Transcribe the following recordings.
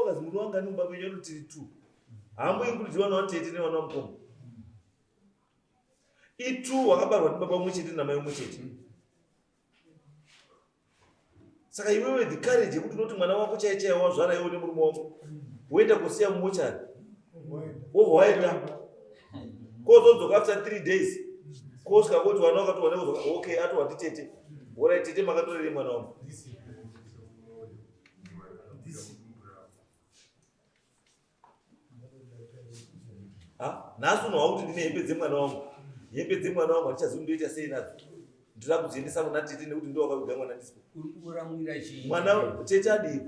wakazi muri wangani mumba menyu anoti tiri two. Haamboinkuluji vana vatete nevana vamukoma. I2 wakabarwa ndibaba umwe chete namai umwe chete. Saka iwewe the courage yekuti unoti mwana wako chaiye chaiye wazvara iwe nemurume wako woenda kusiya mumochari wobva waenda kozodzoka after 3 days, kosvika koti vana wakatowa nekozoka, okay, atowa nditete. Orai tete, makatorerei mwana wangu? Ha? Nhasi unohwa kuti ndine hembe dzemwana wangu, hembe dzemwana wangu handichazivi ndoita sei nadzo, ndinoda kudziendesa kuna tete nekuti ndo wakaviga mwana ndisipo. Uri kuramwira chii? Mwana tete adii?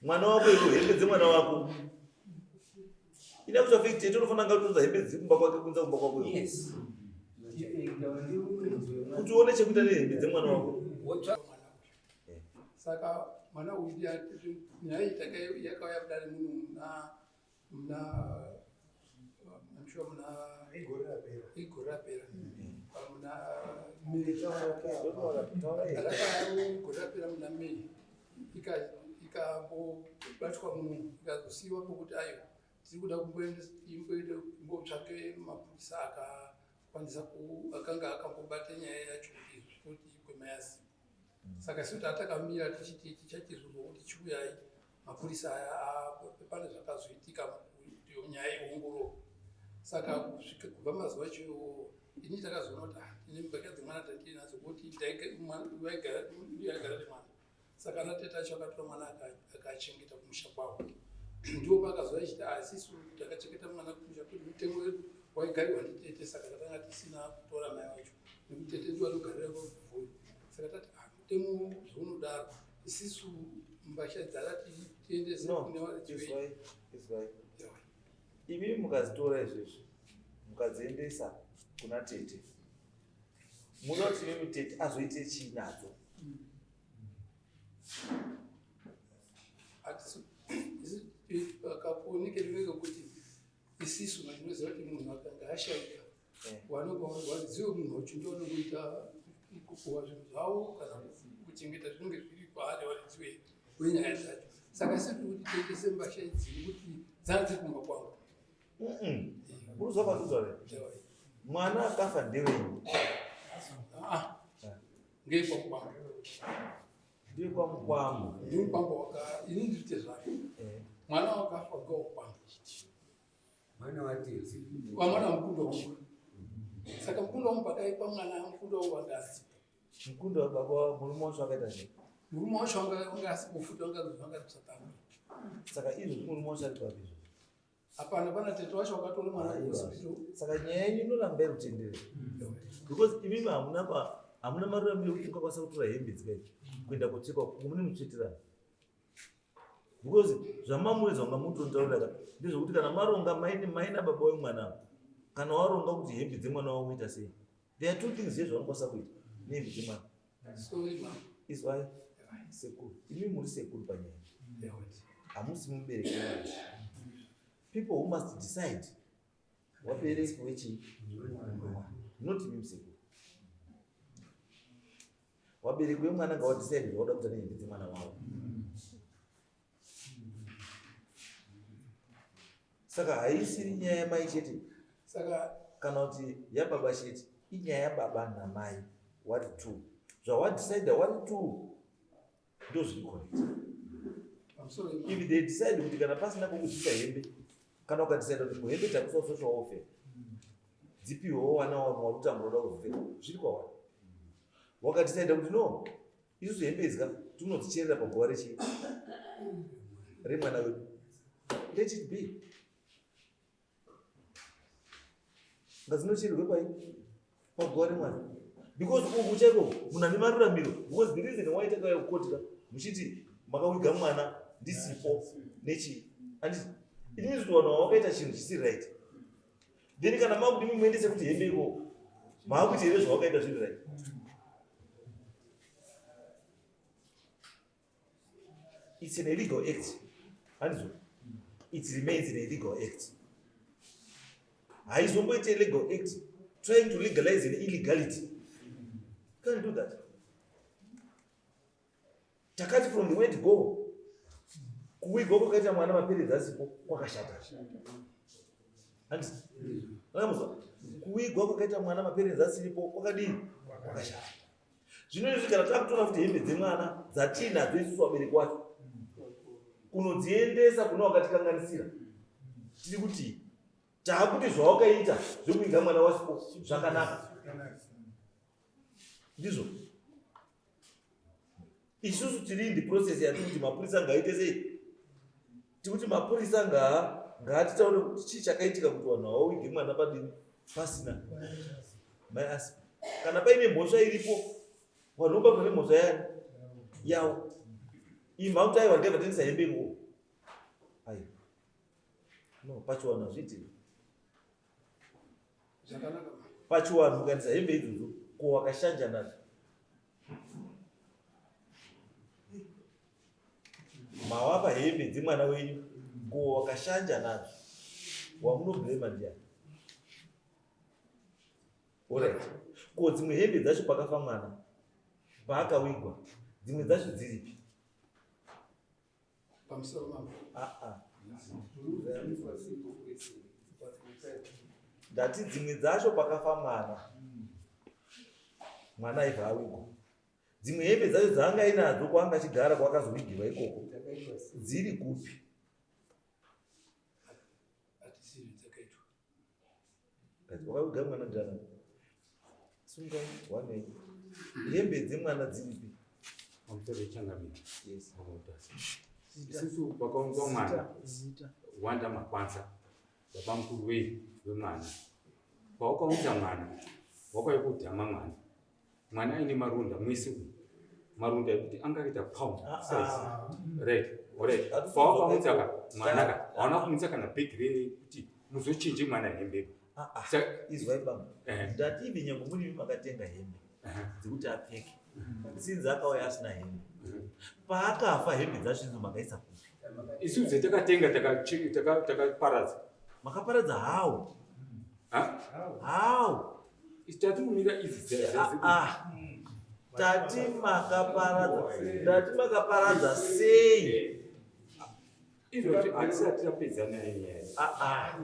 Mwana wako iwe, hembe dzemwana wako ina kuti tete unofanira nga kutonza hembe dziri kumba kwake kunza kumba kwako iwe. Yes. Kuti uone chekuita nehembe dzemwana wako. Saka mwana uyu nyaya iyi yakauya kudare muno muna I'm sure muna Igore rapera. Igore rapera, muna May. Rakauya gore rapera muna May, ikambobatwa muno, ikazosiyiwa pokuti aiwa, tiri kuda kumbotsvake mapurisa akakwanisa akanga akambobata nyaya yacho kuti igwema yasipo. Saka isu tatakamira tichiti tichachizozwa kuti chiuyai mapurisa aya, pane zvakazoitika kuti nyaya iongororwe. Saka kusvika kubva mazuva acho iwowo, ini takazoona kuti ah, tine mbatya dzemwana tatinadzo kuti vaigara nemwana. Saka ana tete acho akatora mwana akachengeta kumusha kwavo. Ndipo pakazouya chiti asisu takachengeta mwana kumusha kwedu, mutemo wedu waigariwa nditete, saka takanga tisina kutora mai vacho nekuti tete ndiwo anogarira pabvuri. Saka tati ah, mutemo zvaunodaro, isisu mbatya dzakati tiendese No, kune varidzi vedu. Izwai, izwai. Imi mukazitora izvezvi mukadziendesa kuna tete, muda kuti imimi tete azoite chii nadzo? Kakuoneke ndekekuti isisu matinoziva kuti munhu akanga ashaika, varidzi vemunhu wacho ndio vanokuita kupuwa zvinhu zvavo kana kuchengeta zvinenge zviri kwaari, varidzi wenyaya dzacho. Saka isi tiri kuti tiendese mbatya idzi nekuti dzaa dziri kumba kwangu. Uruzwa panduzwa, mwana akafa ndewenyu? Ah, ngeikwamukwambo. Ndekwamukwambo. Ndimukwambo waka ini ndiri zvake. Mwana wakafa ngewakwangu. Mwana watete. Wamwana mukunda wangu. Saka mukunda wangu pakaikwa mwana, mukunda wangu wanga asipo. Mukunda wababa, murume wacho akaita sei? Murume wacho wanga asipo futi, wanga South Africa. Saka izvo murume wacho ari papi izvo? Hapana, pana tete wacho wakatora mwana kuhospital. Saka nyaya yenyu inoramba iri kutenderera because imimi hamuna pa hamuna maruramiro ekuti mukakwanisa kutora hembe dzikaiti kuenda kotsvekwa mune mutsveterana, because zvamamuedza kunga mutontaurira ka ndezvekuti kana maronga mai nababa wemwana ava, kana waronga kuti hembe dzemwana wavo kuita sei, there are two things zvezvavanokwanisa kuita nehembe dzemwana. Sorry, mama. Izwai sekuru, imi muri sekuru panyaya, hamusi mubereki wemwana. People who must decide wabereki wechii, not imi sekuru. Wabereki wemwana ngawadecide zvauda kuita nehembe dzemwana wavo. Saka haisiri nyaya yamai chete Saka kana kuti yababa chete, inyaya yababa namai wari two. Zvawadecide wari two ndo zviri correct. Pamusoro imama. If they decide kuti kana pasina pokubvisa hembe, kana ukadecide kuti muhembe takuisa social welfare, dzipiwewo wana wamwe wari kutambura uda kuzopfeka, zviri kwawana. Wakadecide kuti no, isusu hembe idzi ka tinodzicherera paguva rechii remwana wedu, let it be, ngadzinochererwe pai paguva remwana, because uku chaiko munhu ane maruramiro, because the reason why takauya kukoti ka muchiti makawiga mwana ndisipo nechii, anditi it means kuti vanhu vawakaita chinhu chisiri right. Then kana makuti muendese kuti hembe ikoko, maakuti here zvawakaita zviri right? It's an illegal act, handizvo? It remains an illegal act. Haizomboita illegal act trying to legalize an illegality. Can't do that. Takati from the word go. Kuwigwa kwakaita mwana maperedzi asipo kwakashata. Handiti? Makamuzwa? Kuwigwa kwakaita mwana maperedzi asiripo kwakadii? Kwakashata. Zvino izvi kana takutora futi hembe dzemwana dzatiinadzo isusu vabereki wacho kunodziendesa kuna wakatikanganisira, tiri kuti taakuti zvawakaita zvekuiga mwana wasipo zvakanaka. Ndizvo isusu tiri in the process yatiri kuti mapurisa ngaaite sei, tikuti mapurisa ngaatitaure kuti chii chakaitika kuti vanhu havawige mwana padini pasina mai asi kana paine mhosva iripo vanhu vobatwa nemhosva yani yavo. Imha kuti aiwa ndebva tendesa hembe iko, aiwa no, pachiwanhu hazviitiki. Zvakanaka. Pachiwanhu ukaendesa hembe idzodzo ko wakashanja nadzo, mawapa hembe dzemwana wenyu, ko wakashanja nadzo, wamunoblema ndiani? Alright, ko dzimwe hembe dzacho pakafa mwana paakawigwa, dzimwe dzacho dziripi? Pamusoro mambo. Ah, ah. Ndati dzimwe dzacho pakafa mwana, mwana aibva awigwa, dzimwe hembe dzacho dzaanga inadzo kwaanga achigara kwaakazowigirwa ikoko dziri kupi? Hatisivi dzakaitwa. Wakawiga mwana ndiana? Sunga wanei hembe dzemwana dziripi? Pamusoro changamire. Yes. Isusu pakaunzwa mwana Wanda Makwanza, baba mukuru wemwana, pawakaunza mwana wakauya kudhama mwana, mwana aine maronda mwese umu, maronda ekuti anga akaita pound size. Right, alright. Pawakaunza ka mwana ka, hauna kuunza kana bhegi rekuti muzochinje mwana hembe. Ah, ah. Izwai baba, ndati ivi nyange muri makatenga hembe dzekuti apfeke, sinzi akauya asina hembe, paakafa hembe dzacho idzo makaisa kupi? Isu dzetakatenga takaparadza. Makaparadza how? Ha? How? Tati kumira idzi. Ah, ah. Tati makaparadza, ndati makaparadza sei? Izvozvi hatisati tapedza naye nyaya. Ah, ah.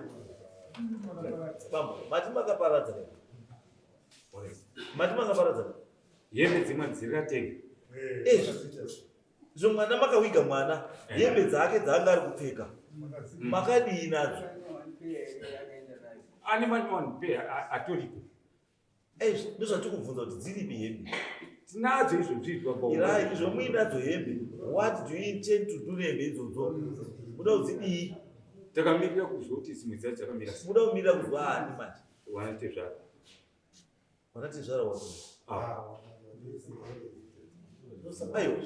Bambo, mati makaparadza ne? Mati makaparadza ne? Hembe dzimwe dzirikatenga. Eh, zvo mwana makawiga mwana hembe dzake dzaanga ari kupfeka makadii nadzo? Ane mani one pair atoriko. Eh, ndozvatikubvunza kuti dziripi hembe? Tinadzo izvozvi izvi baba. Irai izvo muinadzo hembe, what do you intend to do nehembe idzodzo? Muda kudzidii? Takamirira kuzwa kuti dzimwe dzacho dzakamira sei. Muda kumirira kuzwa ani manje? Wana tezvara. Vanatezvara wako? Ah. Aiwa,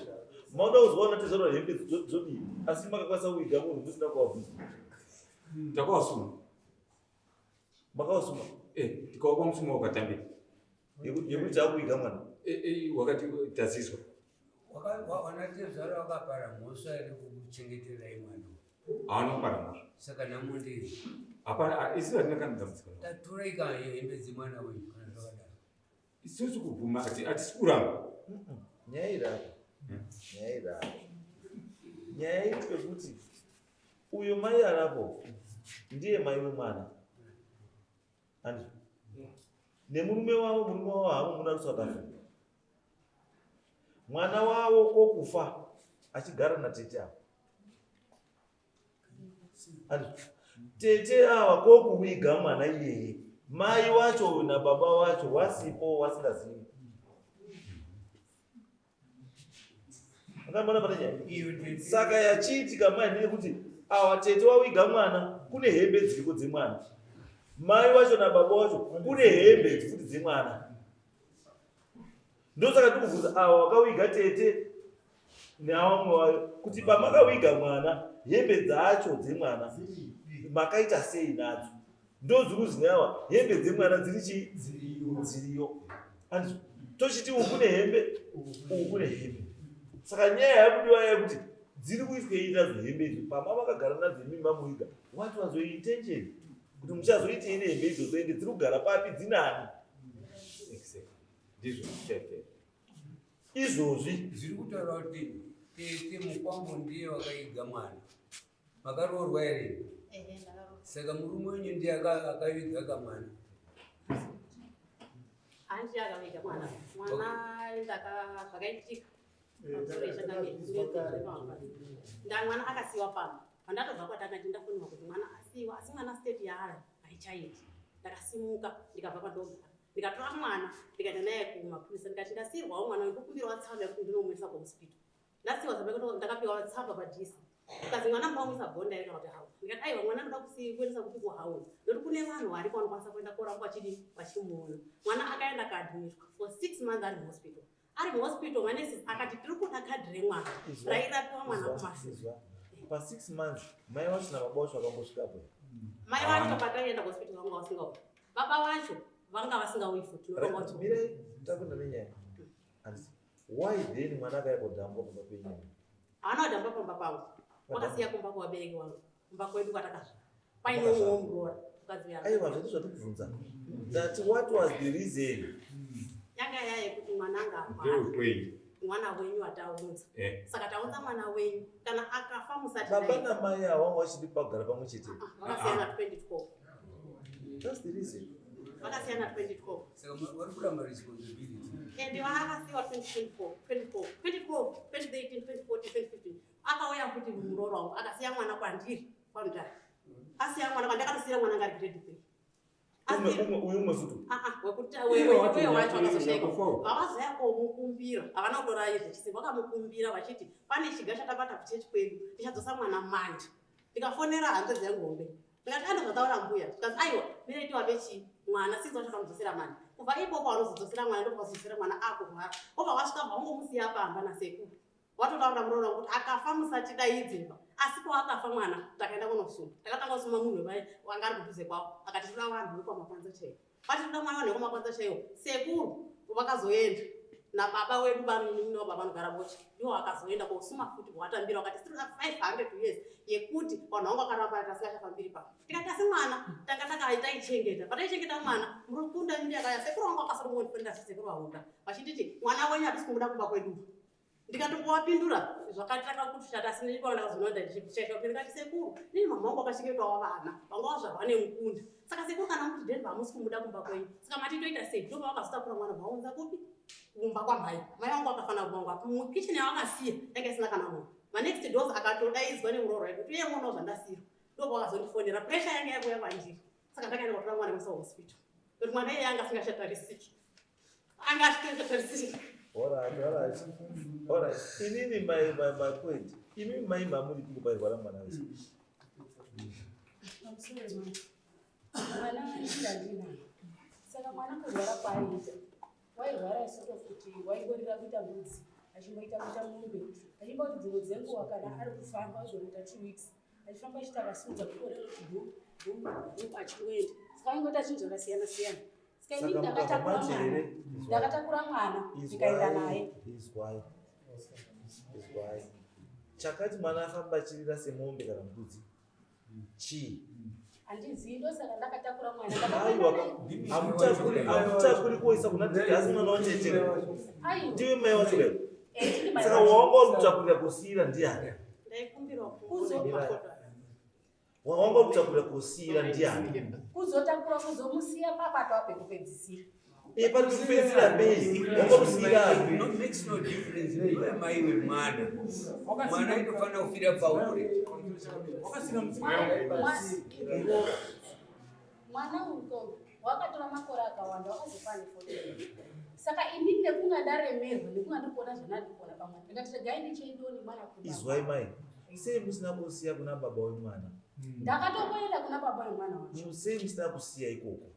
mauda kuzwa vanatezvara hembe dzodii, asi makakwanisa kuiga munhu musina kuvabvunza? Takawasuma. Makawasuma? Eh, tikawapa musuma wakatambira. Yekuti chakuiga mwana? Eh, eh, wakati tazizwa. Wanatezvara wakapara mhosva here kukuchengeterai mwana? Hawana kupara mhosva. Saka nhamo ndei? Hapana, isu hatina kana dambudziko. Tatorai ka hembe dzemwana wenyu kana zvakadaro. Isusu kubvuma hatisi kuramba. Nyaya iri apa. Nyaya iri apa. Nyaya iri pekuti uyu mai arapo ndiye mai wemwana. Andizvo? Nemurume wavo, murume wavo havo muna South Africa. Mwana wavo kokufa achigara natete avo. Andizvo? Tete ava kokuwiga mwana iyeye, mai wacho nababa wacho wasipo, wasingazivi. Makambona pane nyaya? Saka yachiitika mai ndeyekuti awa tete wawiga mwana, kune hembe dziriko dzemwana, mai wacho nababa wacho kune hembe futi dzemwana. Ndosaka tikubvunza awa wakawiga tete neavamwe wayo kuti pamakawiga mwana hembe dzacho dzemwana makaita sei nadzo? Ndodziri kuzi neawa hembe dzemwana dziri chii? Dziriyo. Andizvo? Tochiti uku kune hembe, uku kune hembe. Saka nyaya yakudiwa yekuti dziri kuitwei nadzo hembe idzo pama makagara nadzo imi mamuiga, what was your intention kuti muchazoitei nehembe idzodzo, ende dziri kugara papi, dzinani? Exactly. Ndizvo chete. Izvozvi Zviri kutaura kuti Tete mukwambo ndiye wakaiga mwana. Makaroorwa here? Ehe, ndakaroorwa. Saka murume wenyu ndiye akaviga kamwana. Hanzi akaviga mwana. Mwana ndaka zvakaitika. Nda mwana akasiwa pano. Pandatobva kwatanga ndafonera kuti mwana asiwa, asi mwana state yaari haichaiti. Ndakasimuka ndikabva pandogara. Ndikatora mwana ndikaenda naye kumapurisa ndikati ndasirwawo mwana ndokumbirawo tsamba yekuti ndinomuisa kuhospital. Ndasiwa tsamba yekuti ndakapiwa tsamba padhisi. Kazi mwana mukamuisa bhonda here kana kuti hawu. Ndikati aiwa mwana ndoda kuendesa kupi kuhawu. Ndokuti kune vanhu variko vanokwanisa kuenda korapwa vachidi vachimuona. Mwana akaenda akaadmitwa for 6 months ari muhospital. Ari muhospital manesi akati tiri kuda kadhi remwana rairapiwa mwana kumashure. Pa 6 months mai vacho nababa vacho vakambosvikapo. Mai vacho pataienda kuhospital vanga vasingauyi. Baba vacho vanga vasingauyi futi. Unotonga kuti Mirai takuenda nenyaya. Handisi. Why then mwana akauya kodhambwa pamba penyu? Haana kudhamba pamba pangu. Wakasiya kumba kuvabereki vangu. Kumba kwedu kwatakazvara. Paine umwe muroora mukadzi uya. Aiwa zvati zvatikubvunza. Ndati what was the reason? Yanga yaya yekuti mwana anga arwara. Ndewekwenyu. Mwana wenyu ataunza. Saka taunza mwana wenyu kana akafa musati Baba dai. namai ava vanga vachidi pagara pamwe chete. Vakasiyana 2012. That's the reason. Vakasiyana 2012. Saka vari kuramba responsibility. And vakasiwa 2024, 24, 2012, 2013, 2014, 2015. Akauya futi muroora wangu akasiya mwana kwandiri kwamudhara. Asiya mwana kwandiri akatosiyira mwana anga ari grade 3. Umwe umwe uyu umwe futi. Wekuti Iye wacho uye wacho akazoshaika. nyakufo. Vavazoya komukumbira havana kutora izvo vakamukumbira vachiti pane chiga chatabata kuchechi kwedu tichadzosa mwana manje. Ndikafonera hanzvadzi yangu hombe ndikati ane zvataura mbuya zvikanzi aiwa mirei tiwape chii mwana sinzi wacho akamudzosera manje. Kubva ipopo vanozodzosera mwana ndopavazodzosera mwana akurwara obva wasvika bva wangomusiya pamba nasekuru. Watotaura muroora kuti akafa musatidaidzeba asi paakafa mwana takaenda kunosuma. Takatanga kusuma munhu wanga ari kudhuze kwavo akati toda vanhu vekwamakwanza chaiwo. Vati toda mwana vanhu vekwamakwanza chaiwo. Sekuru vakazoenda nababa wedu vanonina baba vanogara vocha ndiwo vakazoenda kosuma futi watambira vakati tinoda 500 years yekuti vanhu vangu vakaramba tasingachafambiri pano. Tikati asi mwana tanga taichengeta pataichengeta mwana murikunda miri yakaya sekuru vangu vakasoro sekuru vaunda vachinditi mwana wenyu hatisi kumuda kumba kwedu. Ndikatongowapindura zvakatanga kuti chata asi ndipo ndakazoona ndichicheka ndikati sekuru nini mama wangu akachengetwawo vana vanga vazvarwa nemukunda saka sekuru kana muti deni vamusi kumuda kumba kwenyu saka mati toita sei ndipo vakazotakura mwana vaunza kupi kumba kwamai mai vangu akafanira kumba mukicheni yavakasiya yanga isina kana munhu manext doors akatodaidzwa nemuroora wedu kuti uye muonawo zvandasiyirwa ndipo vakazondifonera pressure yanga yakuuya kwandiri saka ndakaenda kotora mwana kuisa hospital kuti mwana iyeye anga asingachatarisiki anga asingachatarisiki. Alright. Inini my point. Imi mai mamuri kubairwa mwana wese. I'm sorry, ma. Mwana ndira ndinaye. Saka mwana kurwara kwaaiita. Wairwara sort of kuti waingorira kuita mbudzi, achimboita kuita mombe. Achimboti dzimwe dzenguva kana ari kufamba azonoita 2 weeks. Achifamba achiita akasimudza gumbo rinoti bhu bhu bhu achingoenda. Saka aingoita zvinhu zvakasiyana siyana. Saka inini Saka ndakatakura mukabva mwana. manje here? Ndakatakura mwana ndikaenda naye. Izwai. Izwai. Chakati mwana afamba achirira semombe kana mbudzi. Chii? Handizivi ndosaka ndakatakura mwana. Aiwa hamutakuri kuisa kuna tete asi mwana watete. Aiwa. Ndiwe mai wacho leo. Eh, ndini mai Saka vacho. wanga uri kutakurira kusiyira ndiani? Ndaikumbirawo Wanga uri kutakurira kusiyira ndiani? Kuzotakura kuzomusiya papato pekupedzisira. Eh, pari kupedzisira bei. Wanga usiyira. No, makes no difference. Ndiwe mai wemwana. Mwana inofanira kufira pauri. Mwana uyu wakatora makore akawanda wakazofa ane 14. Saka inini nekunga ndaremerwa nekunga ndiri kuona zvandiri kuona pamwana ndikati regai ndichiendawo nemwana kumba. Izwai mai. Sei musina kusiya kuna baba wemwana? Ndakatomboenda kuna baba wemwana wacho. Sei musina kusiya ikoko?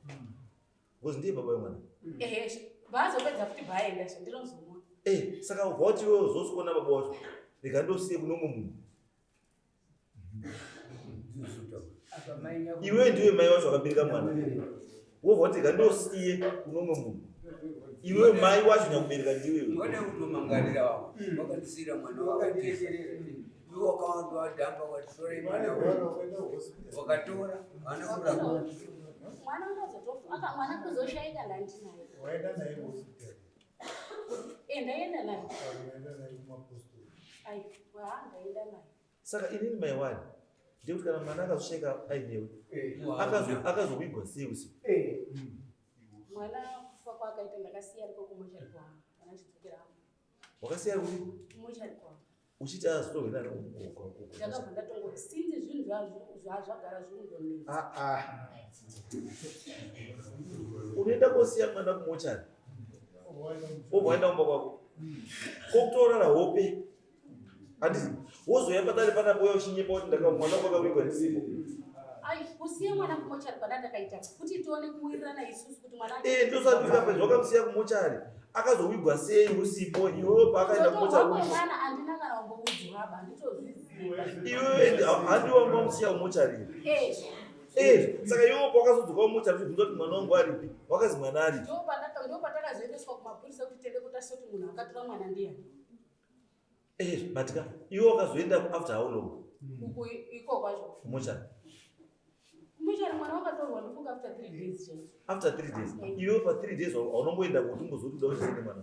Because ndiye baba wemwana. Ehe, vaazopedza futi vaenda zve ndinozomuona. Eh, saka ubva wati iwewe uzosikuona baba wacho. Rega ndosiye kuno umwe munhu. Iwewe ndiwe mai wacho akabereka mwana. Wobva wati rega ndosiye kuno umwe munhu. Iwewe mai wacho nyakubereka ndiwewe. Mwana unomangarira wako. Wakandisiyira mwana wako. Iwe wakawanda wadhamba watitora mwana wako. Wakatora haana kurapa. Mwana unozotofa, mwana kuzoshaika ndandinaye. Waenda naye kuhospital. Eh, ndaenda naye. Waenda naye kumapostori. Saka inini my one ndekuti kana mwana akazoshaika ainewe akazowigwa sei usiku? Mwana kufa kwaakaita ndakasiya ariko kumochari kwangu kana ndichidzokera hangu. Wakasiya kupi? Kumochari kwangu. Uchiti azotorwe nani? Ndakabva ndatongo since zvinhu zvagara zvinondonetsa. Ah ah. Unoenda kosiya mwana kumochari. Wobva waenda kumba kwako. Kokutorara hope. Handiti wozouya padare panapa uya uchinyepa kuti ndaka mwana wangu akavigwa ndisipo. Ai, kusiya mwana kumochari kwandandakaita kuti tione kuwirirana isusu kuti mwana Eh, ndosati kapedza wakamusiya kumochari. Akazovigwa sei usipo iwewe paakaenda kumochari Kuzotorwa usipo. kwemwana handina kana kumboudzwa ba handitozviziva. Iwewe handi wanga wamusiya kumochari. Eh, Eh, saka iwewe pawakazodzoka kumochari uchibvunza kuti mwana wangu aripi, wakazi mwana aripi. Ndopatakazoendeswa kumapurisa kuti tiende kutarisa kuti munhu akatora mwana ndiyani. Eh, but ka iwe wakazoenda after how long Uku iko kwacho. kumochari? Kumochari mwana wakatorwa ndofunga after 3 days chaizvo. After 3 days. Iwe pa 3 days haunongoenda kuti umbozoti uda kuchizende mwana.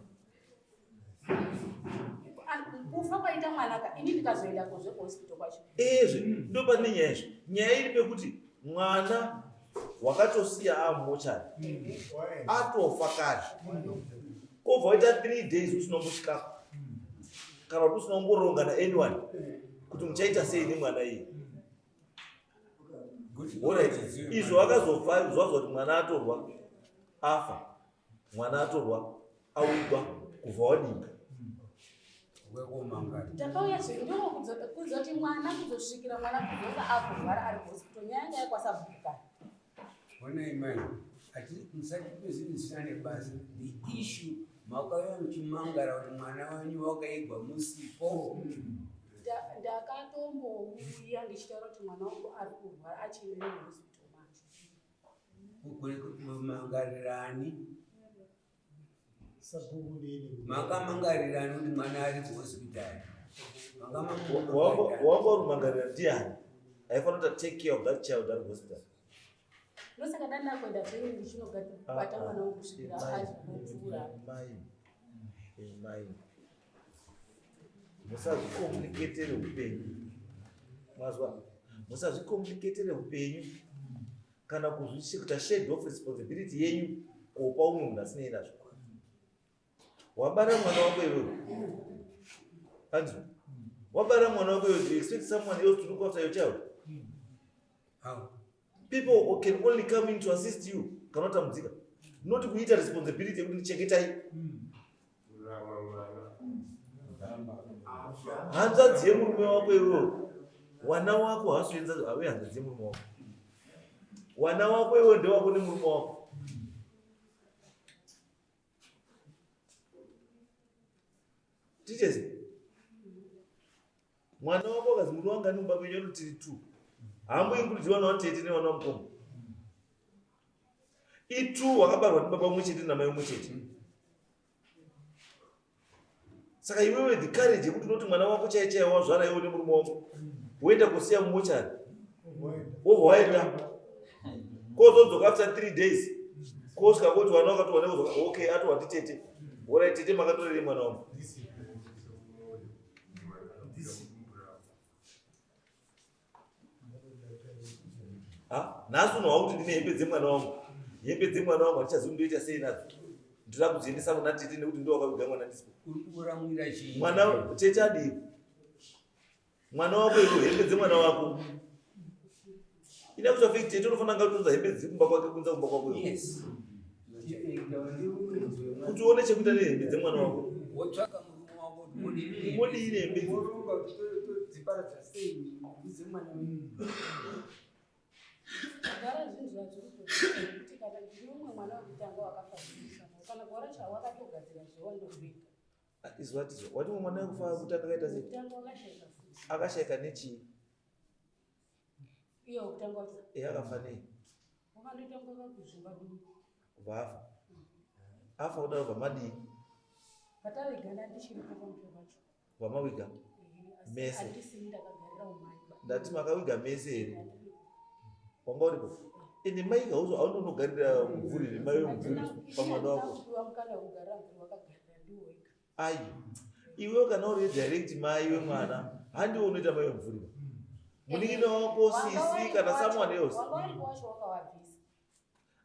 Kufa kwaita mwana ka ini ndikazoenda kozve kuhospital kwacho. Ezve, ndo pane nyaya izvo. Nyaya iri pekuti mwana wakatosiya amumochari atofa kare. Kobva waita 3 days usina kumbosvikako. Kana kuti usina kumboronga na anyone kuti muchaita sei nemwana iye. Alright. Izvo wakazofa zvazwa kuti mwana atorwa afa. Mwana atorwa awigwa kubva wadii? Takauya zve ndo kuzoti mwana kuzosvikira mwana kuzonga akurwara ari kuhospital nyaya yanga yakwasabhuka. Honai mai, musatipe zvinhu zvisina nebasa. The issue makauya muchimangara kuti mwana wenyu wakaigwa musipo. Ndakatombouya ndichitaura kuti mwana wangu ari kurwara achiri muhospital macho. Kumangarirani? Makamangarirani kuti mwana ari kuhospitari. Wanga uri kumangarira ndiani? Aifanira kuti take care of that child ari kuhospital. Ndosaka ndanda kuenda zvenyu ndichinobata mwana wangu kusvikira azopfuura. Mai, mai, musazvikompliketere upenyu. Mazwa, musazvikompliketere upenyu kana kuita shade of responsibility yenyu kopa umwe munhu asinei nazvo. Wabara mwana wako iwewe. Andrew, wabara mwana wako iwewe, you expect someone else to look after your child? How? People can only come in to assist you kana watambudzika. Not kuita responsibility yekuti ndichengetai. Hanzvadzi yemurume wako iwewe. Wana wako haasi awe hanzvadzi yemurume wako. Wana wako iwewe ndewako nemurume wako. Ticheze. Mwana wako akazi muri wangani mumba menyu anoti tiri 2. Haamboinkuludziwa vana vatete nevana vamukoma. I2 wakabarwa ndibaba umwe chete namai umwe chete. Saka iwewe the courage yekuti unoti mwana wako chaiye chaiye wazvara iwe nemurume wako woenda kusiya mumochari wobva waenda kozodzoka after 3 days kosvika koti vana wakatowana kuzodzoka okay atowa nditete orai tete makatorerei mwana wangu. Nhasi unohwa kuti ndine hembe dzemwana wangu, hembe dzemwana wangu handichazivi ndoita sei nadzo, ndoda kudziendesa kuna tete nekuti ndo wakaviga mwana ndisipo. Uri kuramwira chii? Mwana tete adii? Mwana wako iwe hembe dzemwana wako ina kuti afei tete unofanira nga kutonza hembe dziri kumba kwake kunza kumba kwako iwe. Yes. Kuti uone chekuita nehembe dzemwana wako. Wotsvaka murume wako kuti modii. Modii nehembe idzi? Dziparadza sei dzemwana wenyu? Kugara zvinhu zvazviri kuti kana ndine umwe mwana wekutanga wakafa kana kuwara chawakatogadzira zvewandovika. Izwa tizwa. Wati umwe mwana wekufa kutanga akaita sei? Kutanga wakashaika futi. Akashaika nechii? Iye wekutanga wacho. Eh, akafa nei? Wakandoita kunga kakuzvimba dumbu. Kubva afa. Afa kudaro bva madii? Patavigana ndichiripo pamusha pacho. Kubva mawiga? Ehe, asi Mese. handisini ndakagarira umai ba. Ndati makawiga mese here? Wanga uripo? Ende mai hauzo haunonogarira mumvuri nemai wemumvuri pamwana wako. Kupiwa mukana wekugarira mumvuri wakagarira ndiwo wega. Ai. Iwe kana uri direct mai wemwana, handiwe unoita mai wemvuri. Munin'ina wako sisi kana someone else. Wanga waripo wacho wakawabvisa.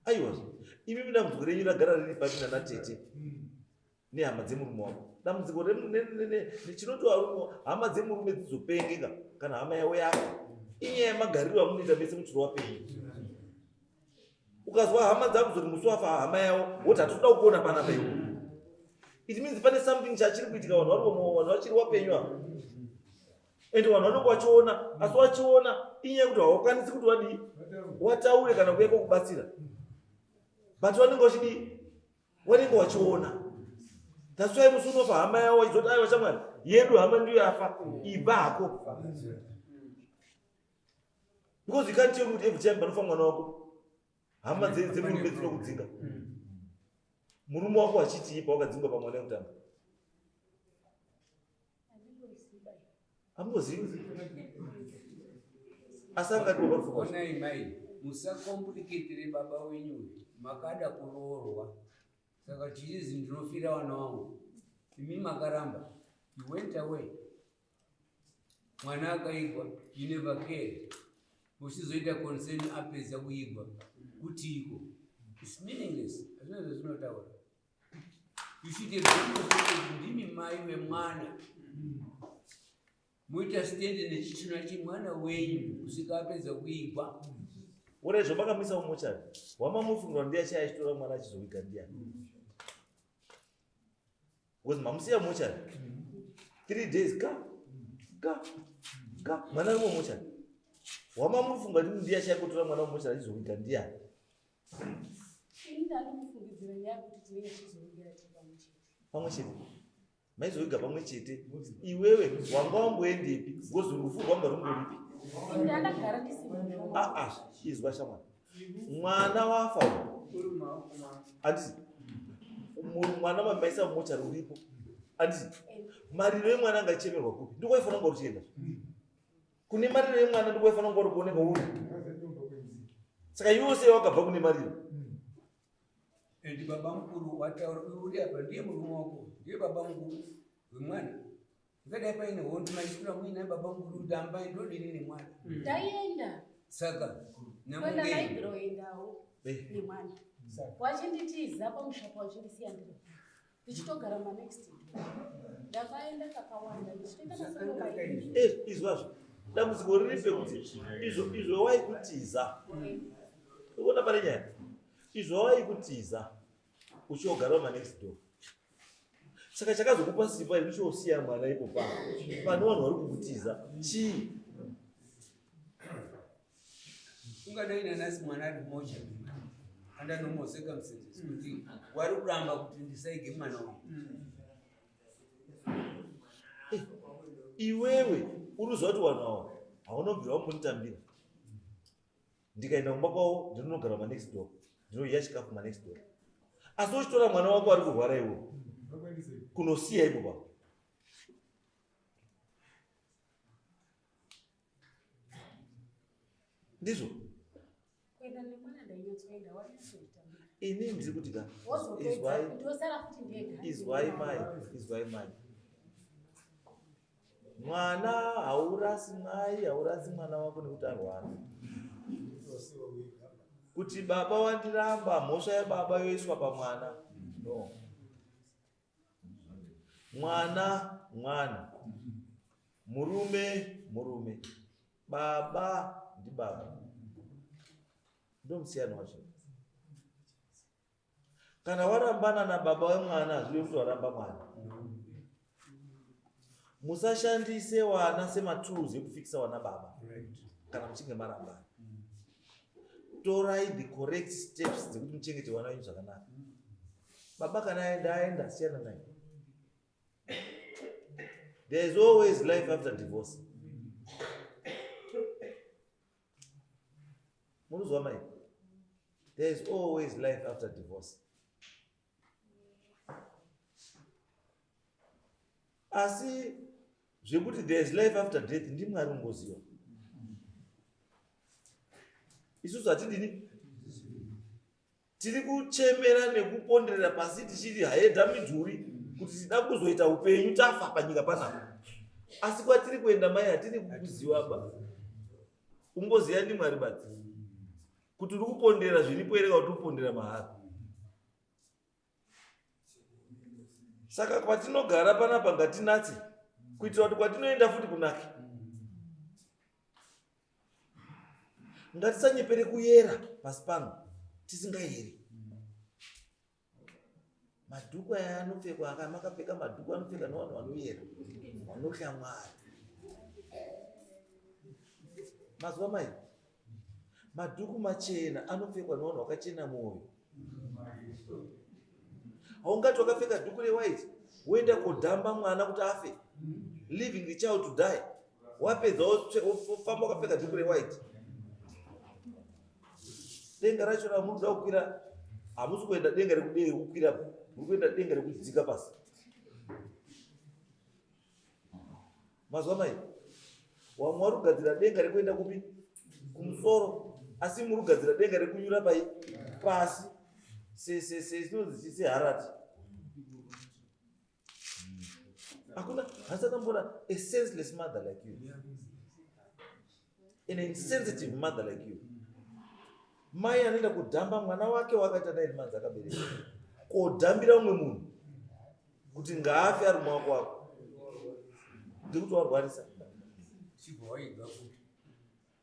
Aiwa, imi dambudziko renyu ragara riri papi nana tete nehama dzemurume wako. Dambudziko chinoti varume hama dzemurume dzizopengeka kana hama yavo yafa. Inyaya yemagariro amunoita mese muchiri wapenyu. Ukazwa hama dzako zoti musi wafa hama yavo woti hatitoda kuona panapa iwe. It means pane something chachiri kuitika vanhu vari vanhu vachiri wapenyu ava. Ende vanhu vanenge vachiona asi vachiona inyaya yekuti hawakwanisi kuti wadii wataure kana kuuya kokubatsira. But vanenge vachidii vanenge vachiona. That's why musi unofa hama yavo vachizoti aiwa shamwari yedu hama ndiyo yafa ibva hako. Because you can't tell me kuti every time panofa mwana wako hama dzemurume dzinokudzinga. Murume wako achiti ipa wakadzingwa pamwana yekutanga. Hamuzivi. Asi angadiwa parufu kwacho. Onai mai, musakompliketire baba wenyu uyu. Makada kuroorwa. Saka chichizi ndinofira vana vangu. Imi makaramba. You went away. Mwana akaigwa, you never cared. Uchizoita concern apedza kuigwa. Kutiiko? It's meaningless. Hazvina zvazvinotaura. You should have demonstrated ndimi mai vemwana. Moita stand nechichuna chemwana wenyu kusvika apedza kuigwa. Ura izvo makamisa mumochari. Wamamufungira ndiye achaya achitora mwana achizoviga ndiyani? Because mamusiya mumochari. 3 days ka ka ka mwana ari mumochari. Wamamufunga kuti ndiye achaya kutora mwana mumochari achizoviga ndiyani? Ini ndandikufungidzira nyaya yekuti tinenge tichizovigira tiri pamwe chete. Pamwe chete. Maizoviga pamwe chete. Iwewe wanga wamboendepi? Because rufu rwanga rungoripi? Ini ndandagara ndisimo. Ah ah, izwa shamwari. Mwana wafa uyu. Handiti? Mwana maisa mumochari uripo. Handiti? Mariro emwana angachemerwa kupi? Ndiko waifanira kunge uchienda. Kune mariro emwana ndiko waifanira kunge uri kuoneka uri. Saka iwe sei wakabva kune mariro? And baba mukuru wataura uyu uri apa ndiye murume wako, ndiye baba mukuru wemwana. Ingadai paine hondo maisura muina baba mukuru kuti ambai ndodini nemwana. Ndaienda. Saka Kwenda namungei ndaibviroendawo nemwana. Wachinditiza pamusha pawachindisiya ndiri. Ndichitogara manext door. Ndakaenda kakawanda ndichitoenda masoro mairi. Izvazvo. Dambudziko riri pekuti izvo izvo waikutiza. Unoona pane nyaya? Izvo waikutiza uchiogara manext door. Saka chakazokupa simba iri uchiosiya mwana ipo pa pane vanhu vari kukutiza chii? Ungadai nanhasi mwana ari moja under normal circumstances kuti wari kuramba kuti ndisaige mwana uyu. Iwewe unoziva kuti vanhu ava hauna kubvira wambonditambira. Ndikaenda kumba kwavo ndinonogara manext door, ndinodya chikafu manext door. Asi uchitora mwana wako ari kurwara iwe kunosiya ipo pa. Ndizvo? Kuenda nemwana ndainyatsoenda wainyatsoitambira. Ini ndiri kuti ka Wozopedza izwai ndosara futi ndega. izwai mai, izwai mai. Mwana haurasi mai, haurasi mwana wako nekuti arwara. Kuti baba wandiramba, mhosva yababa yoiswa pamwana. No. Mwana mwana. Murume murume. Baba ndibaba. Ndo musiyano wacho. Kana warambana nababa wemwana hazvirevi kuti waramba mwana. Musashandise wana sematools ekufikisa wana baba kana muchinge marambana. Torai the correct steps dzekuti muchengete wana wenyu zvakanaka. Baba kana aenda aenda, siyana naye. There is always life after divorce. Munozwa mai? There is always life after divorce. Asi zvekuti there is life after death ndiMwari ungoziva. Isusu hatidini? Tiri kuchemera nekuponderera pasi tichiti haedha midhuri. Kuti tida kuzoita upenyu tafa panyika panapa. Asi kwatiri kuenda mai hatiri kukuziva ba. Ungoziva ndi Mwari badzi. Kuti uri kupondera zviripo here kana kuti kupondera mahara. Saka kwatinogara panapa ngatinatse kuitira kuti kwatinoenda futi kunake. Ngatisanyepere kuyera pasi pano tisingayeri. Madhuku aya anopfekwa aka makapfeka madhuku anopfeka nevanhu vanoyera vanotya Mwari. Mazuva mai madhuku machena anopfekwa nevanhu vakachena mwoyo. Haungati wakapfeka dhuku rewhite woenda kodhamba mwana kuti afe, leaving the child to die. Wapedza wofamba wakapfeka dhuku rewhite. Denga racho ramuri kuda kukwira hamusi kuenda denga rekukwira, muri kuenda denga rekudzika pasi. Mazuva mai wamwe wari kugadzira denga rekuenda kupi? Kumusoro, asi muri kugadzira denga rekunyura pai pasi sesinonzi seharati. Hakuna handisati ndamboona a senseless mother like you, an insensitive mother like you. Mai anoenda kudhamba mwana wake wakaita 9 months akabereka, kodhambira umwe munhu kuti ngaafe ari mumaoko wako ndikuti warwarisa.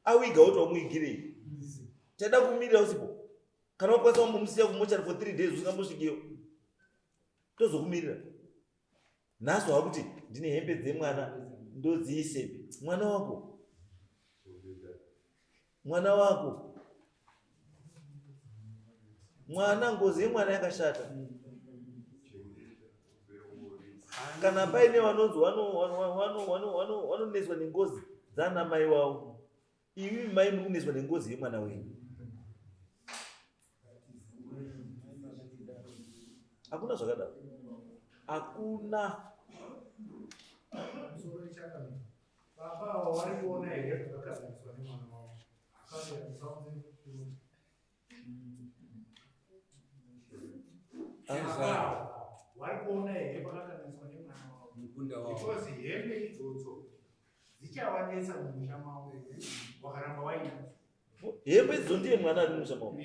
Awiga woti wamuigirei? Taida kumirira usipo, kana wakwanisa wambomusiya kumochari for 3 days usingambosvikiyo, tozokumirira. Nhasi wakuti ndine hembe dzemwana ndodziisepi? Mwana wako, mwana wako, mwana, ngozi yemwana yakashata. Kana paine vanonzi vanoneswa nengozi dzana mai wavo, imi mai muri kuneswa nengozi yemwana wenyu. Hakuna zvakadaro, hakuna. Baba avo vari kuona here zvakazaniswa nemwana wavo? Vari kuona here pakakanganiswa nemwana wavo? Mukunda wavo. Because hembe idzodzo dzichavanetsa mumusha mavo wakaramba wainadzo. Hembe idzodzo ndiye mwana ari mumusha mavo.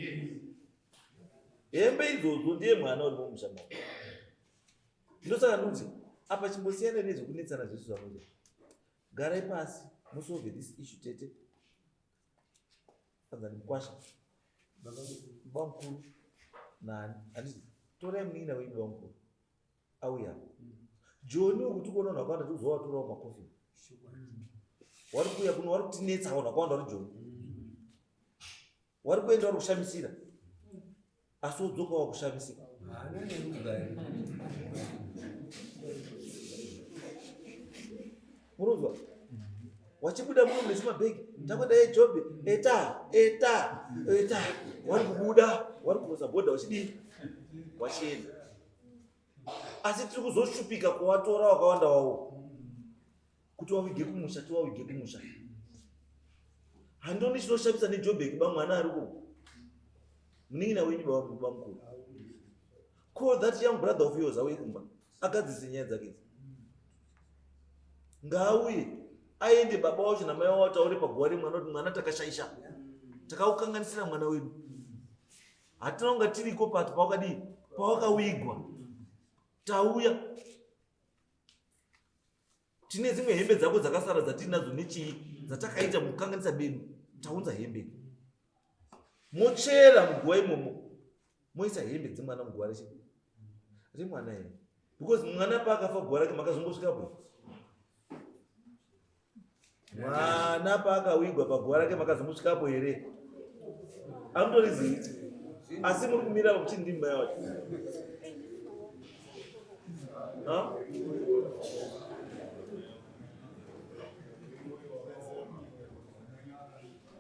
Hembe idzodzo ndiye mwana uri mumusha mavo. Ndosaka ndikuti apa chimbosiyana nezvekunetsana zvese zvamunoita. Garai pasi musolve this issue tete. Anzani mukwasha. Baba mukuru nani? Handiti torai munin'ina wenyu baba mukuru. Auya. Joni uku tikuona vanhu vakawanda tikuzovatora makofi. Wari kuuya kuno wari kutinetsa vanhu vakawanda vari Joni. Wari kuenda wari kushamisira. Asi wodzoka wakushamisika. Haana nerugare. Munonzwa? Wachibuda muno mune zvimabhegi, takuenda eJobe, eta, eta, eta. Wari kubuda, wari kurosa bhodha wachidii? Wachienda. Asi tiri kuzoshupika kuwatora wakawanda wawo. Kuti wawige kumusha, tiwawige kumusha. Handioni chinoshamisa neJobek ba mwana ari uko. Munin'ina wenyu baba mukuru. Call that young brother of yours auye kumba agadzise nyaya dzake idzi. Ngaauye aende baba wacho namai wavo ataure paguva remwana kuti mwana takashaisha, takaukanganisira mwana wedu, hatina kunga tiriko pati pawakadii pawakawigwa, tauya tine dzimwe hembe dzako dzakasara dzatinadzo nechii dzatakaita mukukanganisa bedu, taunza hembe mochera muguva imomo moisa hembe dzemwana muguva rechi remwana here, because mwana paakafa guva rake makazongosvikapo. Mwana paakawigwa paguva rake makazongosvikapo here? Amutorizivi, asi muri kumira kuti ndimi mai wacho.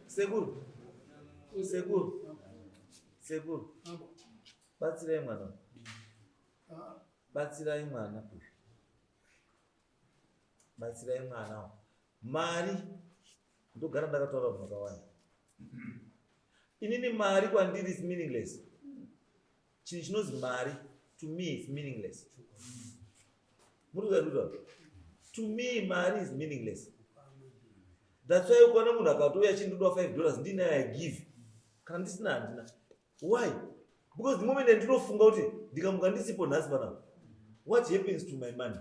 Sekuru, sekuru, sekuru, batsirai mwana, batsirai mwana, batsirai mwana. Mari ndogara ndakataura vanhu vakawanda, inini mari kwandiri is meaningless. Chinhu chinonzi mari to me is meaningless. Murikuza to me mari is meaningless. That's why ukaona munhu akatouya achindoda $5 ndinayo I give. Kana ndisina handina. Why? Because the moment ndinofunga kuti ndikamuka ndisipo nhasi panapa, what happens to my money?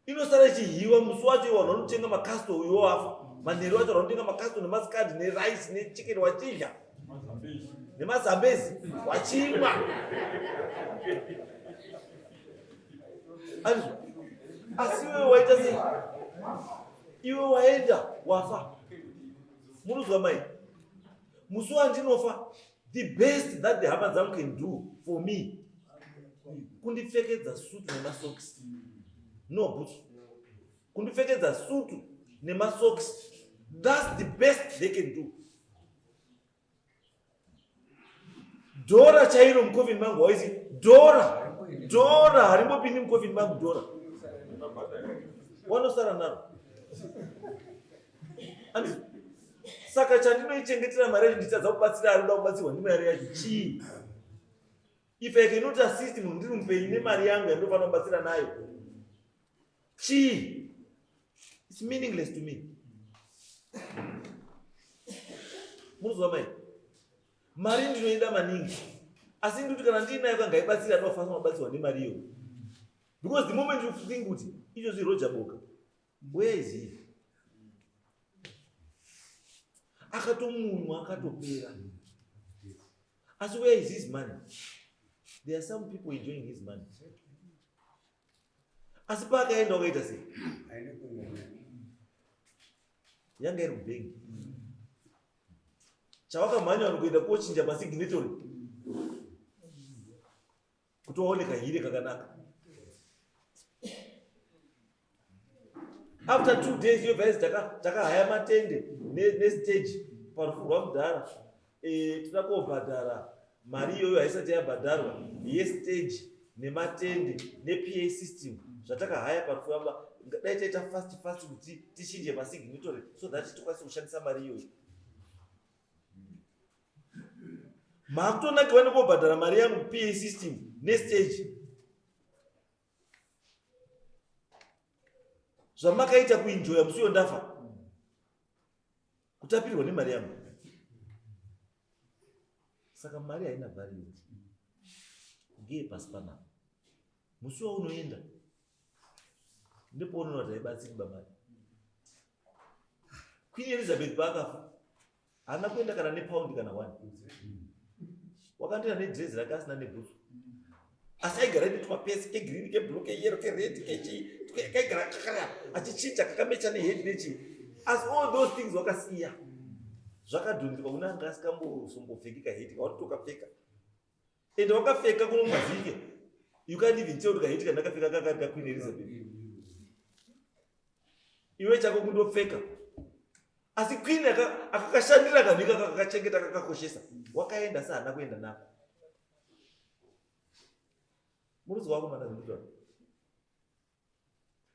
Inosara ichihiwa musi wacho iwo vanhu vanotenga makasto uyo wafa. Manheru acho vanotenga makasto nemasikadi nerice nechicken wachidya. Nemazambezi wachimwa. Andizvo. Asi iwe waita sei? Iwe waenda wafa. Munozwa mai? Musi wandinofa the best that the hama dzangu can do for me kundipfekedza sutu nemasokisi no boots kundipfekedza sutu nemasokisi that's the best they can do dhora chairo mucoffin mangu hauisi dhora dhora harimbopindi mucoffin mangu dhora wanosara naro saka chandinoichengetera mari yacho ndichitadza kubatsira ari kuda kubatsirwa ndimari yacho chii if I cannot assist munhu ndiri mupenyu nemari yangu yandinofanira kubatsira nayo chii it's meaningless to me munozwa mai mari ndinoida maningi asi ndikuti kana ndiinayo kangaibatsira anofanira kubatsirwa nemari iyoyo because the moment you think kuti izvozvi roger boka Where is he? Akatomunwa akatopera. Asi where is his money? There are some people enjoying his money. Asi paakaenda wakaita sei? Yanga iri kubhengi. Chawakamhanya vanhu kuenda kochinja masignatory kuti waone kahire kakanaka after 2 days yobva yazi takahaya matende nestage parufu rwamudhara eh, toda kobhadhara mari iyoyo haisati yabhadharwa yestage nematende nepa system zvatakahaya parufu rwamba dai taita fast fast kuti tichinje masignitory so that tikwanise kushandisa mari iyoyo makutonakiwa nekobhadhara mari yangu pa system nestage zvamakaita kuenjoya musi uyo ndafa kutapirirwa nemari yangu saka mari haina value ngeye pasi panapa musi waunoenda ndipounoona kuti haibatsiri bamari Queen Elizabeth paakafa haana kuenda kana nepaundi kana one wakandoenda nedrezi rake asina nebhutsu asi aigara ine tumapesi kegreen keblue keyero kered kechii kaigara kakara achichinja kakamecha nehedi nechii asi all those things wakasiya zvakadhonzerwa kuna anga asingambosombopfeki kaheti kawanotokapfeka ende wakapfeka kuno mavhike you can't even tell kuti kaheti kandakapfeka kakari kaqueen Elizabeth iwe chako kundopfeka asi queen akakashandira kanhu ikaka kakachengeta kakakoshesa wakaenda asi haana kuenda nako murudzi wako mana zvindutaura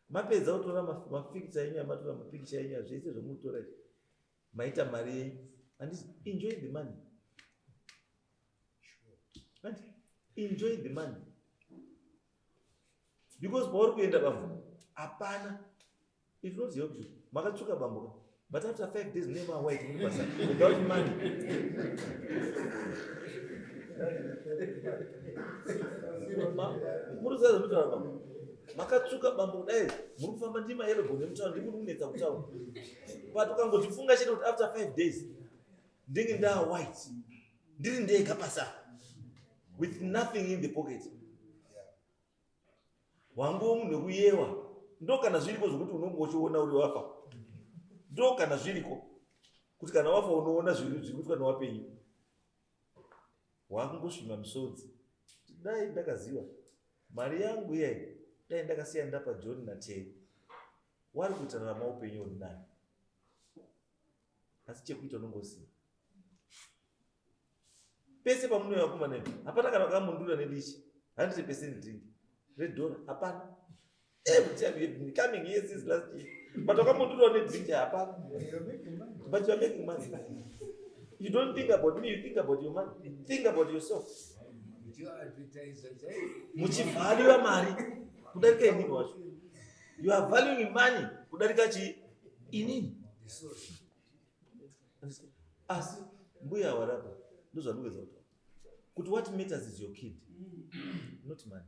mapedza kutora mapikicha enyu amatora mapikicha enyu zvese zvomutora izvi maita mari yenyu handisi enjoy the money and enjoy the money because pauri kuenda bambo hapana it not help you makatsvuka bambo ka but after 5 days mune ma white muri basa without money muri kuziva zvamutaura bambo makatsvuka bambo kudai muri kufamba ndima yellow nemutaura ndimuri kunetsa kutaura but ukangotifunga chete kuti after 5 days ndinge ndaa white ndiri ndega pasa with nothing in the pocket wangu munhu wekuyewa ndo kana zviriko zvekuti unonge uchiona uri wafa ndo kana zviriko kuti kana wafa unoona zviri kuitwa newapenyu wakungosvima misodzi dai ndakaziva mari yangu iyai dai ndakasiya ndapa john naterry wari kuitararama upenyu uri nani asi chekuita unongosiya pese pamunouya vakomana imi hapana kana vakamundura nedichi 100% drink redhora hapana every time you've been coming here since last year but wakamundurawo nedrink hapana but you are making money you don't think about me you think about your money think about yourself. Muchivhaliwa mari kudarika inini wacho. You are valuing money kudarika chii? Inini. Asi mbuya warapa ndozvandikuedza kutaura kuti what matters is your kid, not money.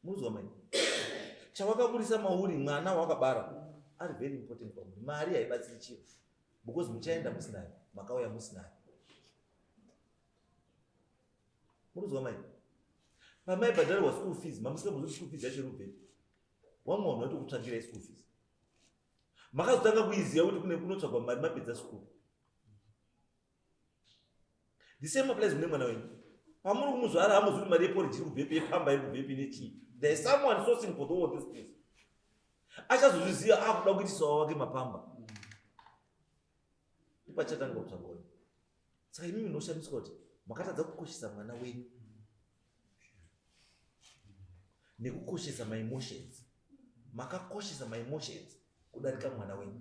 Munozwa mai chawakaburisa mauri mwana wawakabara ari very important kwamuri. Mari haibatsiri chiro because muchaenda musinayo, makauya musinayo. Munozwa mai pamaibhadharirwa school fees mamusingambozoti school fees yacho iri kubvepi. Wamwe vanhu vaitokutsvagirai school fees, makazotanga kuiziva kuti kune kunotsvagwa mari mapedza school. The same applies kune mwana wenyu. Pamuri kumuzvara hamuzi kuti mari yeporridge iri kubvepi, yepamba iri kubvepi nechii. There is someone sourcing for all these things. Achazozviziva akuda kuitisawo wake mapamba, ipachatanga kutsvaga wenyu. Saka imimi munoshamiswa kuti makatadza kukoshesa mwana wenyu nekukoshesa maemotions. Makakoshesa maemotions kudarika mwana wenyu,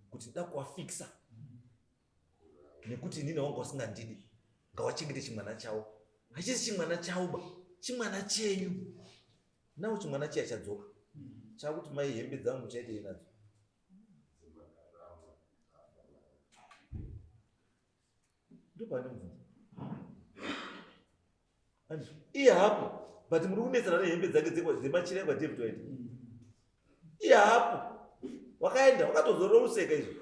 kuti nda kuwafixa nekuti inini wanga usingandidi, ngawachengete chimwana chawo. Hachisi chimwana chawo ba, chimwana chenyu. Nawo chimwana chiya chadzoka chakuti mai hembe dzangu muchaitei nadzo? Ndopane mubvunzo. Iye hapo, but muri kunetsana nehembe dzake dzemachira ekwaDavid waita. Iye hapo wakaenda wakatozorora useka izvo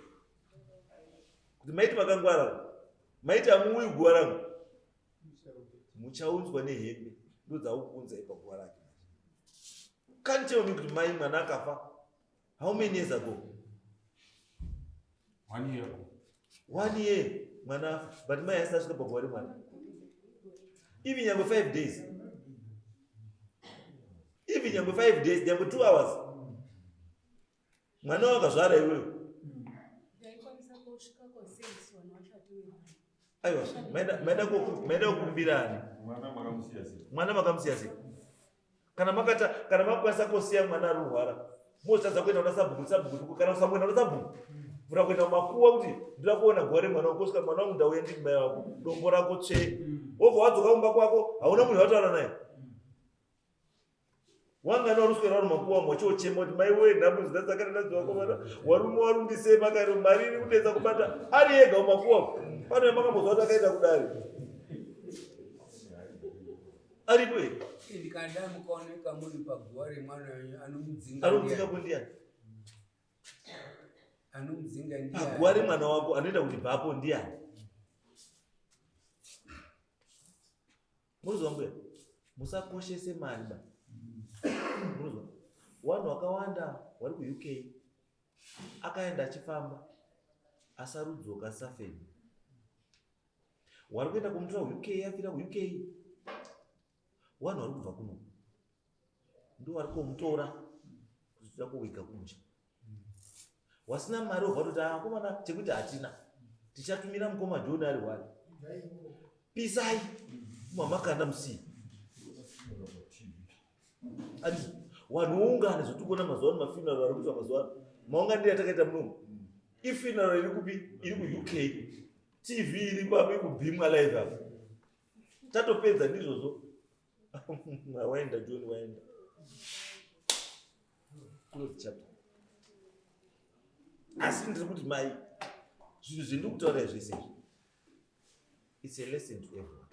kuti maiti makangwara, maiti hamuuyi guva rangu, muchaunzwa nehembe ndodzakukunzai paguva rake. Can't tell me kuti mai mwana akafa how many years ago? 1 year ago. 1 year mwana afa, but mai asati asvika paguva remwana even nyangwe 5 days, even nyangwe 5 days, nyangwe 2 hours. Mwana wakazvara iwewe. Ndaikwanisa kusvika ko6 vanhu vachati. Aiwa, maida kukumbirani. Mwana makamusiya sei? Mwana makamusiya sei? Kana makata kana makwanisa kosiya mwana ari kurwara, mozotadza kuenda kuna sabhuku, sabhuku kana usamboenda kuna sabhuku, mura kuenda mumakuwa kuti ndoda kuona guva remwana wako, kusvika mwana wangu ndauya ndiri mai wako, dombo rako tsve, wobva wadzoka kumba kwako, hauna munhu wataura naye. Wangana waruswera vari mumakuwa mochochema kuti mai wee, nhamo dzindasakana nadzo vakomana, warume warundisema kare, mari iri kunetsa kubata, ari ega mumakuwa. Pano makambozwa kuti akaenda kudare aripo here? Ndikada mukaoneka muri paguva remwana wenyu, anomudzinga Anomudzinga ndiani? Ndiani? Anomudzinga ndiani? Paguva remwana wako anoenda kuti bvapo ndiani? Munozwa mbuya, musakoshese mari ba. Munozwa vanhu vakawanda vari kuUK akaenda achifamba asarudzoka safeni, wari kuenda kumutora kuUK afira kuUK. Vanhu vari kubva kuno ndo vari komutora kuti toda kuwiga kumusha. Wasina mari wobva toti akomana chekuti hatina, tichatumira mukoma John ari wani, pisai mamakanda musii. Andi vanhu voungana zvotiri kuona mazuva ano, mafuneral ari kuitwa mazuva ano, maunganiro atakaita munomu ifuneral iri kupi? Iri kuUK. TV iri papo ikubhimwa live apo. Tatopedza ndizvozvo, waenda John, waenda, close chapter. Asi ndiri kuti mai, zvinhu zvendiri kutaura zvese izvi, it's a lesson to everyone.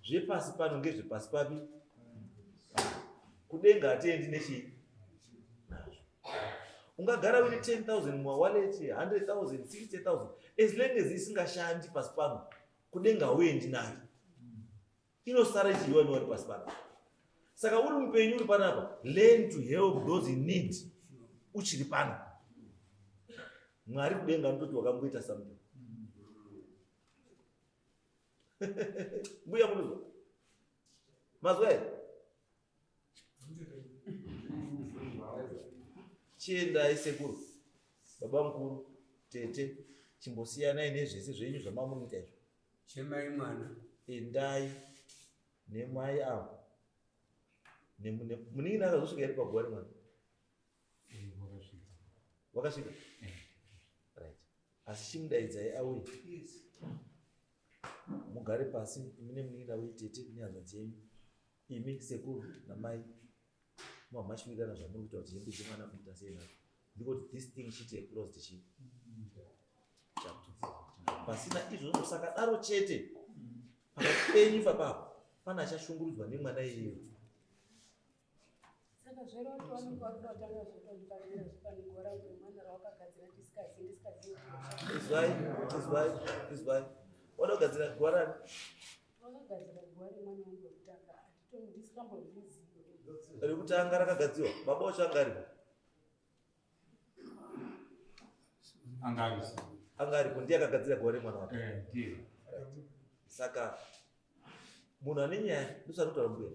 Zvepasi pano ngezvepasi papi, kudenga hatiendi nechii nazvo. Ungagara uine 10,000 mumawallet, 100,000, 60,000, as long as isingashandi pasi pano, kudenga hauendi nayo, inosara ichidyiwa nevari pasi pano. Saka uri mupenyu, uri panapa, learn to help those in need uchiri pano. Mwari kudenga anototi wakamboita something. Mbuya, munozwa mazwa here? Chiendai sekuru, baba mukuru, tete, chimbosiyanai nezvese zvenyu zvamamunoita izvo. Chemai mwana. Endai nemai avo. Munin'ina akazosvika here paguva remwana? Wakasvika, right? Asi chimudaidzai auye. Mugare pasi imi nemunin'ina wenyu tete nehanzvadzi yenyu, imi sekuru namai mobva machiwirirana zvamuri kuita kuti hembe dzemwana mukuita sei nadzo. Ndiko kuti this thing chiite closed chi chapter. Pasina izvozvo sakadaro chete pakati penyu papapo pane achashungurudzwa nemwana iyeyo. Saka zvero kuti vanenge vari kuda kutanga zvotondipanira zvipane guva rangu remwana rawakagadzira ndisikazivi ndisikazivi kuti Izwai, izwai, izwai. Wada kugadzira guva rani? Wakagadzira guva remwana wangu wekutanga handitondisingambozvizivi. Rekutanga rakagadzirwa. Baba wacho anga aripo. Anga aripo. Anga aripo ndiye akagadzira guva remwana wake. Eh, ndiye. Saka munhu ane nyaya ndosanotaura mbuya.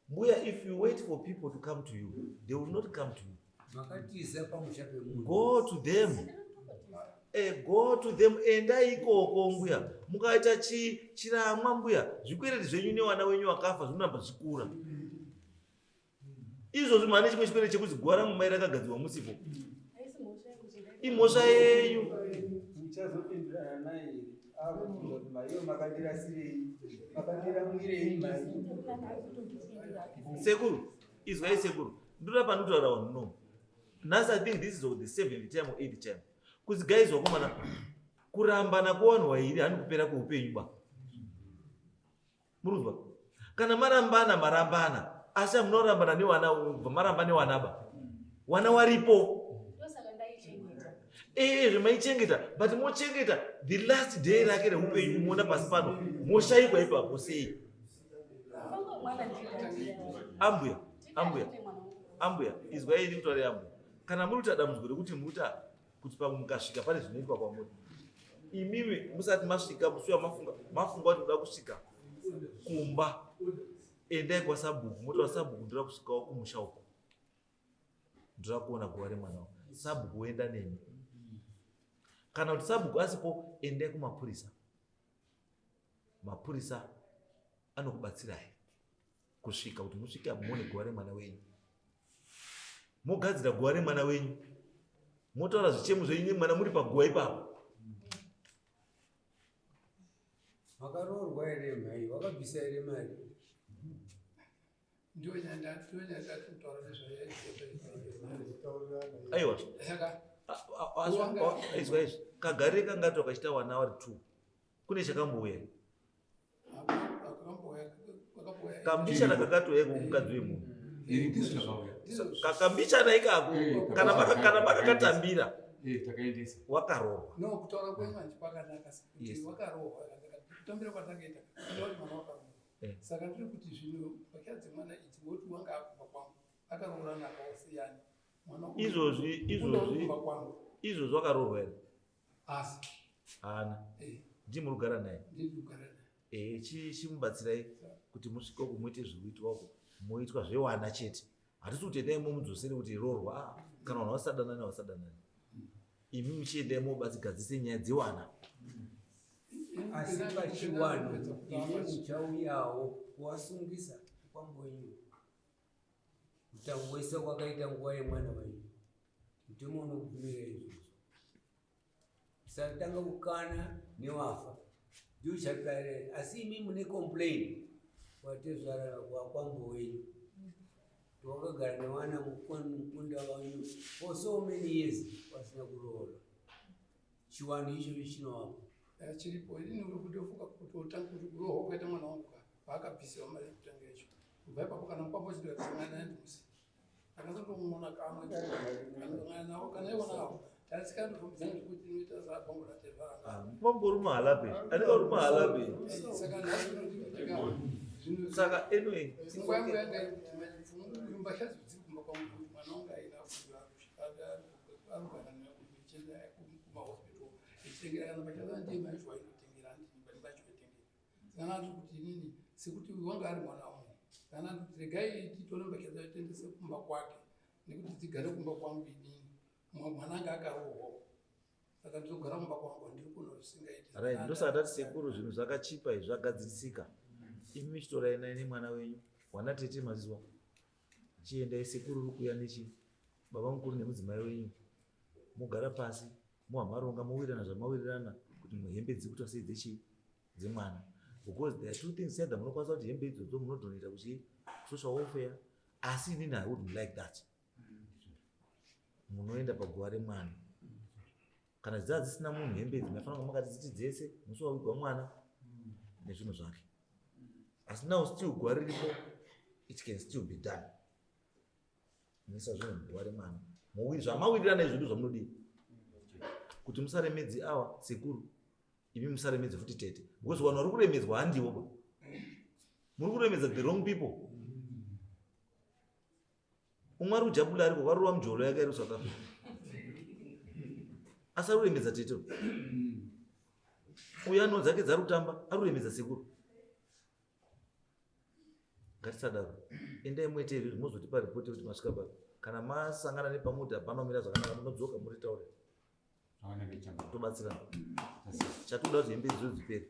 Mbuya, if you wait for people to come to you, they will not come to you. Makatiza pamusha pemunhu. Go to them. Eh, go to them. Endai ikoko mbuya. Mukaita chi chiramwa mbuya, zvikwereti zvenyu nevana wenyu vakafa zvinoramba zvichikura. Izvozvi mane chimwe chikwereti chekuzi guva rangu mai rakagadzirwa musipo. Imhosva yenyu. Muchazopindurana naye here? Akubvunza kuti maiyo makandirasirei, makandiramwirei mai. Sekuru, izwai sekuru. Ndoda panotaura vanhu no. Nhasi I think this is the seventh time or eighth time. Kuzi guys wakomana kurambana kwevanhu vairi hani kupera kweupenyu ba. Murunzwa? Kana marambana marambana asi hamuna kurambana newana ubva maramba newana ba. Wana waripo. Ndosaka ndaichengeta. Eh zvemaichengeta but mochengeta the last day rake reupenyu kumuona pasi pano moshaikwa ipapo sei? Fango mwana ndida. Ambuya, ambuya, ambuya, izwai ini kutaura ambuya. Kana muri kuita dambudziko rekuti muri kuita kuti pamwe mukasvika pane zvinoitwa kwamuri. Imimi musati masvika musi wamafunga mafunga kuti muda kusvika kumba endai kwasabhuku motaura sabhuku ndoda kusvikawo kumusha uko. Ndoda kuona guva remwana wangu. Sabhuku woenda nemi. Kana kuti sabhuku asipo endai kumapurisa. Mapurisa anokubatsirai kusvika kuti musvike muone guva remwana wenyu. Mogadzira guva remwana wenyu. Motaura zvichemo zvenyu nemwana muri paguva ipapo. Makaroorwa here mhai? Wakabvisa here mari? Aiwa. Izwa izvi. Kagarire kangati wakachita 1 hour 2. Kune chakambouya. Kambichana kakatouya kumukadzi wemunhu. Kakambichana ikako kana kana makakatambira takaendesa wakarohwa. No, kutaura kwenyu manje kwakanaka kuti wakarohwa kutambira kwatakaita mwana wakarohwa. Saka ndiri kuti zvino mbatya dzemwana idzi woti wanga akubva kwangu akaroorana akawasiyana. Mwana izvozvi izvozvi izvozvi wakaroorwa here? Asi. Haana. Ndimi muri kugara naye? Ndiri kugara naye. Eh, chimubatsirai kuti musvike uko muite zviri kuitwa uko moitwa zvewana chete. Hatisi kuti endai momudzosere kuti roorwa. Ah, kana vanhu vasadanani vasadanani. Imi muchiendai mobatsigadzise nyaya dzewana. Asi pachiwanhu imi muchauyawo kuwasungisa kwambo wenyu. Mutambo wese wakaita nguva yemwana wenyu. Mutemo unokubvumira izvozvo. Usatanga kukana newafa. Ndiwo uchatibaira. Asi imi mune complain watezvara wakwambo wenyu. Wakagara newana mukunda wanyu for so many years wasina kuroora. Chiwanhu ichocho chinowapo. Chiripo ini uri kutofunga kuti utanga kuti kurohwa kwakaita mwana wangu ka paakabvisiwa mari yekutanga yacho. Kubva ipapo kana mukwambo uchiti akasangana naye ndimusi. Akazotomuona kamwe akasangana nawo kana iwo nawo. Tasika ndofambidzana zvekuti inoita zabhangu ratezvara. Mukwambo uri mahalape. Anenge uri mahalape. Saka nhasi unondikutika zvino Saka anyway, pfungwa yangu yanga iri kuti manje pfungwa mbatya dziri kumba kwangu kuti mwana wangu aina arugara kumahospital echitengera kana mbatya dzandiye maizvo ainotengera handimbacho aitengera saka ndiri kuti inini sekuti uyu wanga ari mwana wangu kana ndikuti regai titore mbatya dzacho tiendese kumba kwake nekuti dzigare kumba kwangu inini mwana anga akarohwa saka ndinogara kumba kwangu ndiri kuno zvisingaiti. Right, ndosaka tati sekuru zvinhu zvakachipa izvi zvagadzirisika. Imi michitorai nai nemwana wenyu wana tete maziwa. Chiendai sekuru uri kuuya nechi baba mukuru nemudzimai wenyu. Mogara pasi mohamaronga mowirirana zvamawirirana kuti hembe dziri kuitwa sei dzechi dzemwana. Because there are two things either munokwanisa kuti hembe idzodzo munodonata kuchi social welfare, asi inini I wouldn't like that. Munoenda paguva remwana. Kana dzaa dzisina munhu hembe idzi mafanira kunge makati dziti dzese musi wawigwa mwana nezvinhu zvake. Asi now still guva riripo, it can still be done. Muisa zvinhu muguva remwana. Mowiri zvamawirirana izvo ndizvo zvamunodii. Kuti musaremedzi awa sekuru, imi musaremedze futi tete. Because vanhu vari kuremedzwa handivo ba. Muri kuremedza the wrong people. Umwe ari kujabula ariko varova mujolo yake ari kuSouth Africa. Asi ari kuremedza tete. Uyu ano dzake dzari kutamba ari kuremedza sekuru. Ngatisadaro. Endai muite izvi mozotipa report yekuti masvika papi. Kana masangana nepamuti hapana kumira zvakanaka munodzoka muritaure. Tobatsirana. Chatoda kuti hembe idzodzo dzipere.